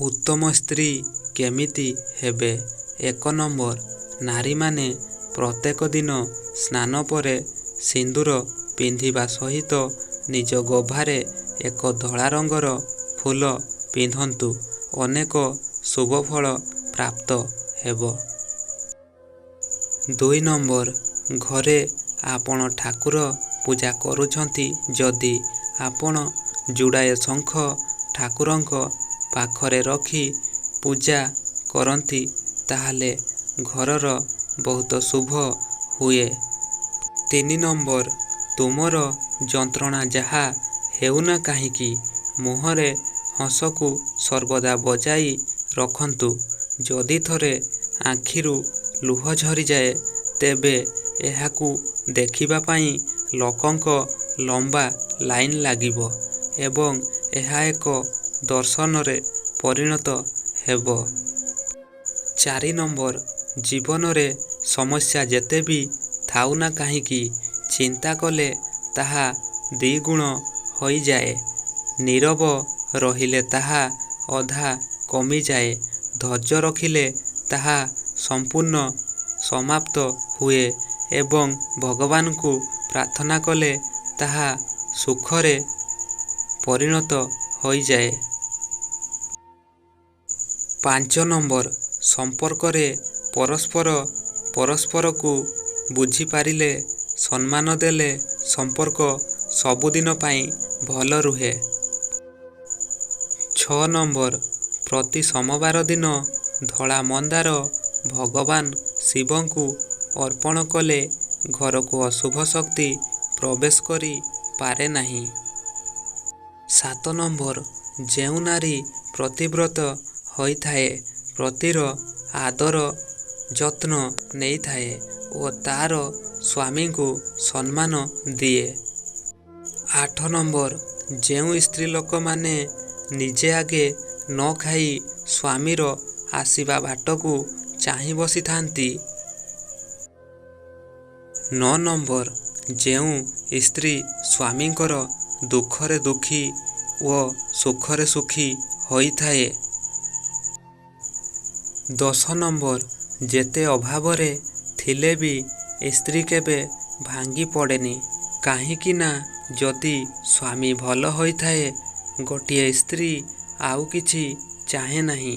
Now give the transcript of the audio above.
ଉତ୍ତମ ସ୍ତ୍ରୀ କେମିତି ହେବେ? ଏକ ନମ୍ବର ନାରୀମାନେ ପ୍ରତ୍ୟେକ ଦିନ ସ୍ନାନ ପରେ ସିନ୍ଦୁର ପିନ୍ଧିବା ସହିତ ନିଜ ଗଭାରେ ଏକ ଧଳା ରଙ୍ଗର ଫୁଲ ପିନ୍ଧନ୍ତୁ ଅନେକ ଶୁଭଫଳ ପ୍ରାପ୍ତ ହେବ। ଦୁଇ ନମ୍ବର ଘରେ ଆପଣ ଠାକୁର ପୂଜା କରୁଛନ୍ତି ଯଦି ଆପଣ ଯୁଡ଼ାଏ ଶଙ୍ଖ ଠାକୁରଙ୍କ ପାଖରେ ରଖି ପୂଜା କରନ୍ତି ତାହେଲେ ଘରର ବହୁତ ଶୁଭ ହୁଏ। ତିନି ନମ୍ବର ତୁମର ଯନ୍ତ୍ରଣା ଯାହା ହେଉନା କାହିଁକି ମୁହଁରେ ହସକୁ ସର୍ବଦା ବଜାଇ ରଖନ୍ତୁ। ଯଦି ଥରେ ଆଖିରୁ ଲୁହ ଝରିଯାଏ ତେବେ ଏହାକୁ ଦେଖିବା ପାଇଁ ଲୋକଙ୍କ ଲମ୍ବା ଲାଇନ ଲାଗିବ ଏବଂ ଏହା ଏକ ଦର୍ଶନରେ ପରିଣତ ହେବ। ଚାରି ନମ୍ବର ଜୀବନରେ ସମସ୍ୟା ଯେତେ ବି ଥାଉ ନା କାହିଁକି ଚିନ୍ତା କଲେ ତାହା ଦ୍ଵିଗୁଣ ହୋଇଯାଏ। ନୀରବ ରହିଲେ ତାହା ଅଧା କମିଯାଏ ଧୈର୍ଯ୍ୟ ରଖିଲେ ତାହା ସମ୍ପୂର୍ଣ୍ଣ ସମାପ୍ତ ହୁଏ ଏବଂ ଭଗବାନଙ୍କୁ ପ୍ରାର୍ଥନା କଲେ ତାହା ସୁଖରେ ପରିଣତ ହୋଇଯାଏ। ପାଞ୍ଚ ନମ୍ବର ସମ୍ପର୍କରେ ପରସ୍ପର ପରସ୍ପରକୁ ବୁଝିପାରିଲେ ସମ୍ମାନ ଦେଲେ ସମ୍ପର୍କ ସବୁଦିନ ପାଇଁ ଭଲ ରୁହେ। ଛଅ ନମ୍ବର ପ୍ରତି ସୋମବାର ଦିନ ଧଳା ମନ୍ଦାର ଭଗବାନ ଶିବଙ୍କୁ ଅର୍ପଣ କଲେ ଘରକୁ ଅଶୁଭ ଶକ୍ତି ପ୍ରବେଶ କରି ପାରେ ନାହିଁ। ସାତ ନମ୍ବର ଯେଉଁ ନାରୀ ପତିବ୍ରତା ହୋଇଥାଏ ପତିର ଆଦର ଯତ୍ନ ନେଇଥାଏ ଓ ତାର ସ୍ଵାମୀଙ୍କୁ ସମ୍ମାନ ଦିଏ। ଆଠ ନମ୍ବର ଯେଉଁ ସ୍ତ୍ରୀ ଲୋକ ମାନେ ନିଜେ ଆଗେ ନ ଖାଇ ସ୍ଵାମୀର ଆସିବା ବାଟକୁ ଚାହିଁ ବସିଥାନ୍ତି। ନଅ ନମ୍ବର ଯେଉଁ ସ୍ତ୍ରୀ ସ୍ଵାମୀଙ୍କର ଦୁଃଖରେ ଦୁଃଖୀ ଓ ସୁଖରେ ସୁଖୀ ହୋଇଥାଏ। ଦଶ ନମ୍ବର ଯେତେ ଅଭାବରେ ଥିଲେ ବି ସ୍ତ୍ରୀ କେବେ ଭାଙ୍ଗି ପଡେନି କାହିଁକି ନା ଯଦି ସ୍ଵାମୀ ଭଲ ହୋଇଥାଏ ଗୋଟିଏ ସ୍ତ୍ରୀ ଆଉ କିଛି ଚାହେଁ ନାହିଁ।